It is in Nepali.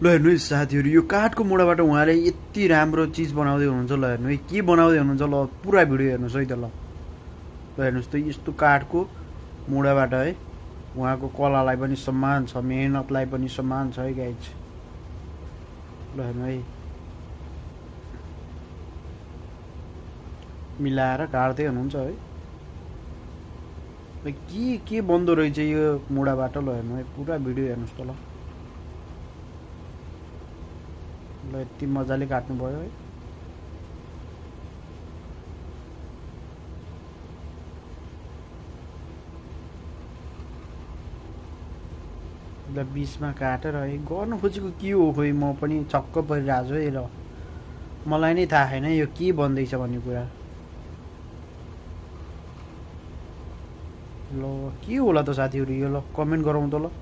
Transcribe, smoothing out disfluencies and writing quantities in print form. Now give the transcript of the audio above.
ल हेर्नु है साथीहरू यो काठको मुढाबाट उहाँले यति राम्रो चिज बनाउँदै हुनुहुन्छ ल हेर्नु है के बनाउँदै हुनुहुन्छ ल पुरा भिडियो हेर्नुहोस् है त ल हेर्नुहोस् त यस्तो काठको मुढाबाट है उहाँको कलालाई पनि सम्मान छ मेहनतलाई पनि सम्मान छ है गाइज ल हेर्नु है मिलाएर काट्दै हुनुहुन्छ है के बन्दो रहेछ यो मुढाबाट ल हेर्नु है पुरा भिडियो हेर्नुहोस् त ल ल यति मजाले काट्नु भयो है ल बिचमा काटेर है गर्नु खोजेको के हो खोइ म पनि छक्क परिरहेको छु है ल मलाई नै थाहा छैन यो के बन्दैछ भन्ने कुरा ल के होला त साथीहरू यो ल कमेन्ट गरौँ त ल